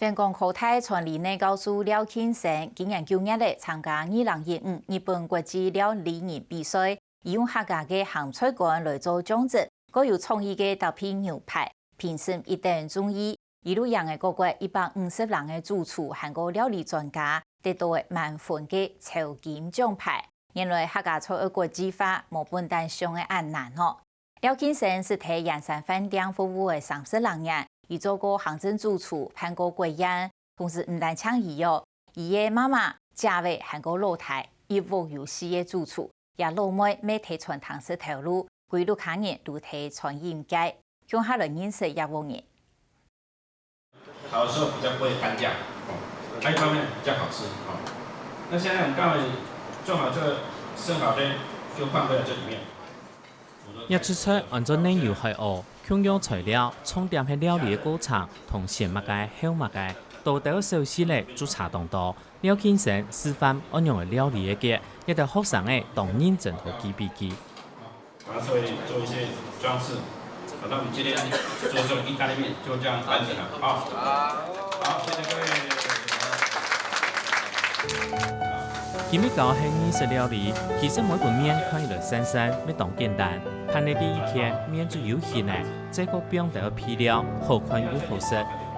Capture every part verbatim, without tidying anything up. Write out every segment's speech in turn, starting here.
本港科大傳理系教授廖慶生今年九月仔參加二零一五日本國際料理人比賽，佢用客家个鹹菜乾來做醬汁，過有創意个搭配牛排，評審一等中意。一路贏个各國一百五十人个主廚還過料理專家，得到个滿分个酬金獎牌。原來客家菜愛國際化，無本旦想个恁難哦。 廖慶生係在圓山飯店服務个三十零年，佢做過行政主廚、辦過國宴，同時毋單淨佢哦，佢个媽媽、姐仔還過老弟，一屋有四个主廚，這老妹乜在餐廳食頭路，歸屋下人都在餐飲界。共下來認識這屋人。 烤的時候比較不會乾掉，哦，它一方面比較好吃，哦。那現在我們剛好做好這個生蠔呢，就放在這裡面。這出菜安做奶油海蚵，共樣材料，重點係料理个過程，同先麼个後麼个，多兜小細節就差當多。廖慶生示範仰般个料理个，這兜學生仔當認真好記筆記。 然後稍微做一些裝飾。好，那我們今天做這種意大利麵就這樣完成了啊。好，謝謝各位。今日教係日式料理，其實每盤麵看起來生生，乜當簡單，但係第一天麵就有形了，再過放兜配料，好看又好食。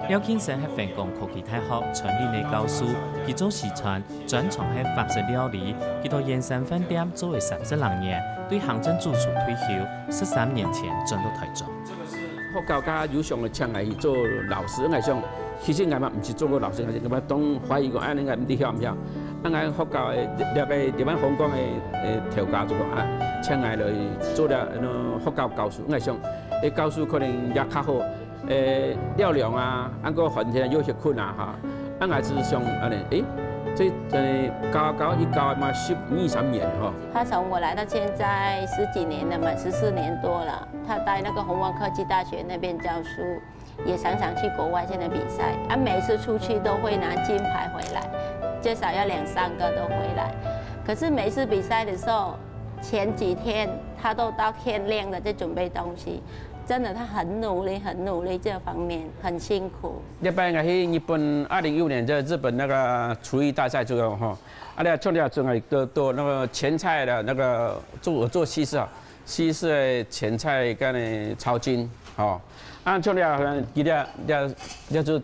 廖慶生係橫江科技大學傳理系教授，佢做西餐， 專長係法式料理，佢在圓山飯店做了三十零年，對行政主廚退休，十三年前轉到臺中。學校較有想愛請𠊎去做老師，𠊎想，其實𠊎嘛毋識做過老師，𠊎嘛當懷疑講，啊，你𠊎毋知曉毋曉。啊，𠊎學校个這个這班紅光个，呃，頭家就講啊，請𠊎來做了，呃，學校教師，𠊎想，誒，教師可能也較好。 誒，尞涼啊，啊，過寒天又歇睏啊，哈。啊，𠊎就想恁呢，誒，這，呃，教教一教嘛，十二三年吼。他從我來到現在十幾年了嘛，十四年多了。他在那個宏光科技大學那邊教書，也常常去國外現在比賽，啊，每次出去都會拿金牌回來，最少要兩三個都回來。可是每次比賽的時候，前幾天他都到天亮了在準備東西， 真的，他很努力，很努力，這方面很辛苦。這擺𠊎去日本二零一五年在日本那個廚藝大賽這個吼，啊，那像這種啊，都都那個前菜的那個做做西式啊，西式的前菜跟那超金吼，啊，像這樣，這這這就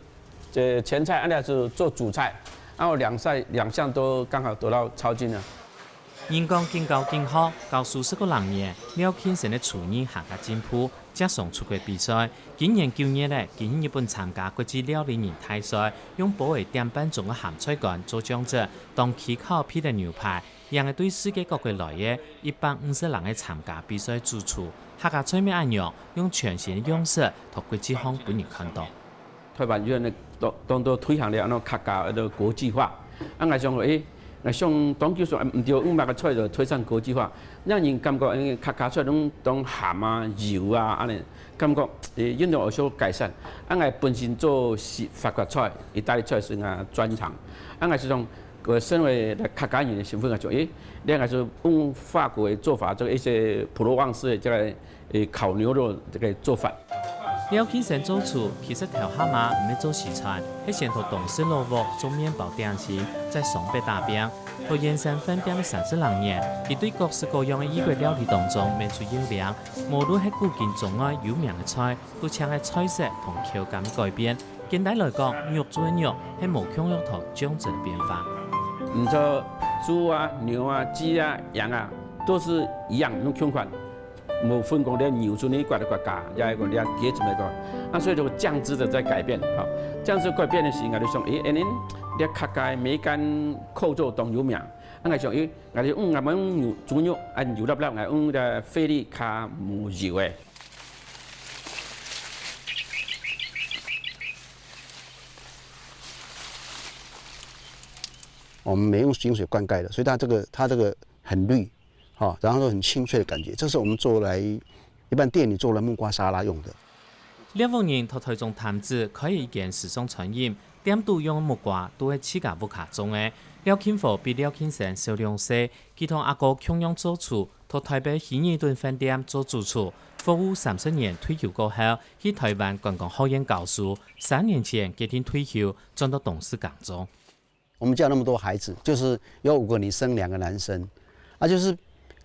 呃前菜，啊，那就做主菜，然後兩項兩項都剛好得到超金了。 人講緊教緊學，教書十過零年，廖慶生个廚藝還較進步，輒常出國比賽。今年九月仔，佢去日本參加國際料理人大賽，用煲仔點半鐘个鹹菜乾做醬汁，當輕巧配等牛排，贏个對世界各國來个一百五十人个參加比賽主廚，客家菜乜恁樣，用全新个樣式，在國際上分人看到。 臺灣有恁呢當當多推行了恁呢客家个國際化。啊，𠊎想講，誒，𠊎想當久想，毋對，用麼个菜來推展國際化，讓人感覺，誒，客家菜攏當鹹啊、油啊，恁呢，感覺，誒，應該有所改善。啊，𠊎本身做西法國菜、意大利菜係𠊎專長。啊，𠊎係講，我身為客家人的身份來講，誒，你看是用法國的做法，做一些普羅旺斯的這個 誒，烤牛肉這個做法。廖慶生做廚，其實頭下嘛毋係做西餐，係先在東勢老屋做麵包點心，再上北打拚。在圓山飯店个三十零年，佢對各式各樣个異國料理當中，搣出要領，無論係古今中外有名个菜，都將个菜色同口感改變。簡單來講，肉做个肉，係無共樣同醬汁个變化。你說豬啊、牛啊、雞啊、羊啊，都是一樣，用共款。 無分講這牛豬呢，一個國家，也係講這雞怎麼個，啊，所以這個醬汁的在改變，吼，醬汁改變的時，𠊎就想，誒，恁呢，這客家梅干扣肉當有名，啊，𠊎想，誒，𠊎就，嗯，𠊎無用牛，豬肉，啊，油粒粒，𠊎用這菲力較無油的。我們沒用井水灌溉的，所以它這個，它這個很綠， 哈，然後很清脆的感覺，這是我們做來，一般店裡做的木瓜沙拉用的。廖屋人在臺中潭子開一間時尚餐飲，店肚用木瓜都係自家屋下種个。廖慶和比廖慶生小兩歲，佢同阿哥共樣做廚，在臺北希爾頓飯店做主廚，服務三十年退休過後，去台灣觀光學院教書，三年前決定退休，轉到東勢耕種。我們家有那麼多孩子，就是有五個女生，兩個男生，啊，就是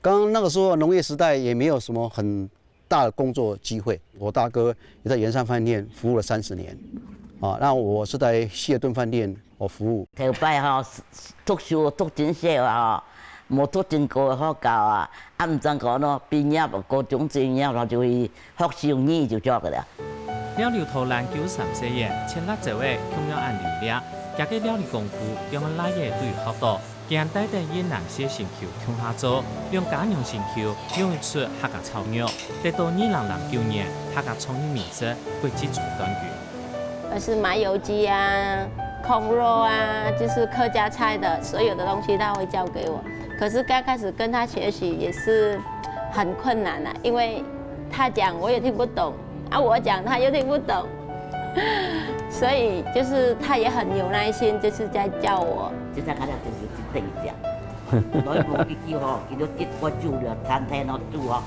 剛剛那個時候農業時代也沒有什麼很大的工作機會。我大哥也在圓山飯店服務了三十年，啊，那我是在希爾頓飯店我服務。頭擺吼，讀書讀真少啊，吼，無讀真高个學校啊，啊，毋知講咯，畢業，高中畢業了就去學手藝就做个了。廖劉桃蘭九十三歲了，切辣椒仔共樣恁流利，佢个料理功夫，讓佢倈仔都有學到。 佢還帶等越南式新球共下做，兩家娘新球用一出客家炒肉，得到二零零九年客家創意美食國際總冠軍。而是麻油雞啊、炕肉啊，就是客家菜的所有的東西，他會教給我。可是剛開始跟他學習也是很困難的，因為他講我也聽不懂，啊，我講他又聽不懂，所以就是他也很有耐心，就是在教我。這隻較了就是一等一隻。 來無幾久吼，佢就得我煮了，餐廳咯煮哦，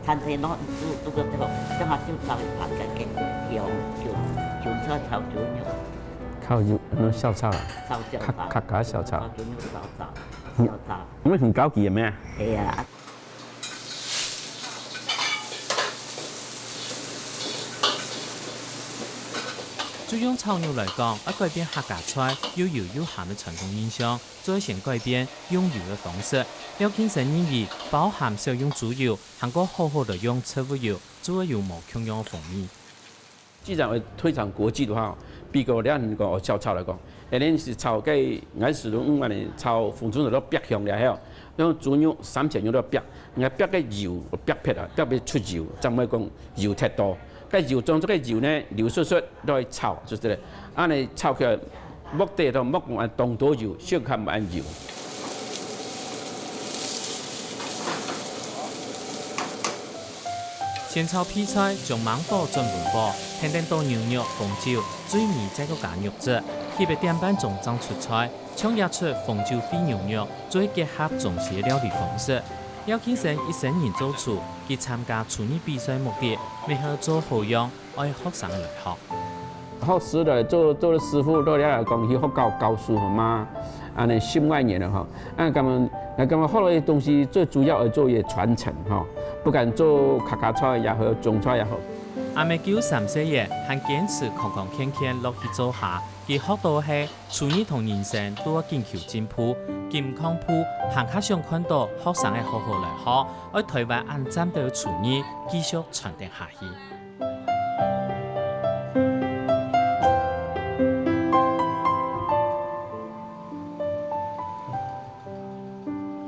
餐廳咯煮，煮个對，正好就炒一盤个，个，用，用，用菜炒豬肉，靠，有，那小炒啊，炒小炒，客，客家小炒。炒豬肉小炒，小炒。你們很高級的咩？係啊。就用炒肉來講，愛改變客家菜又油又鹹个傳統印象， 最先改變用油个方式。廖慶生認為，包含少用豬油，還過好好來用植物油，就會有無共樣个風味。既然會推廣國際的話，比如講，你講哦，小炒來講，哎，恁是炒个，𠊎係用恁呢炒紅蔥頭落煏香了後，用豬肉、三層肉落煏，𠊎煏个油煏撇啊，煏撇出油，正毋會講油忒多。 該油當作个油呢，流出出落去炒，就係恁呢炒起來，莫得到莫講恁當多油，小可毋恁油。先炒配菜，將猛火轉文火，跈等到牛肉、紅酒，最尾再過加肉汁，翕个點半鐘正出菜，像這出紅酒燴牛肉，最結合中西个料理方式。廖慶生一生人做廚，佢參加廚藝比賽目的，乜係做好樣， 愛學生來學。學師來做，做了師傅，到了來講去學校教書吼嘛，恁呢十外年了吼。啊，感覺，啊，感覺學了个東西最主要愛做个傳承吼，不管做客家菜也好，中菜也好。阿姆九十三歲了，還堅持康康健健落去灶下，佢學到个係廚藝同人生都愛緊求進步，緊看步，還較想看到學生个好好來學，愛台灣恁讚个廚藝繼續傳承下去。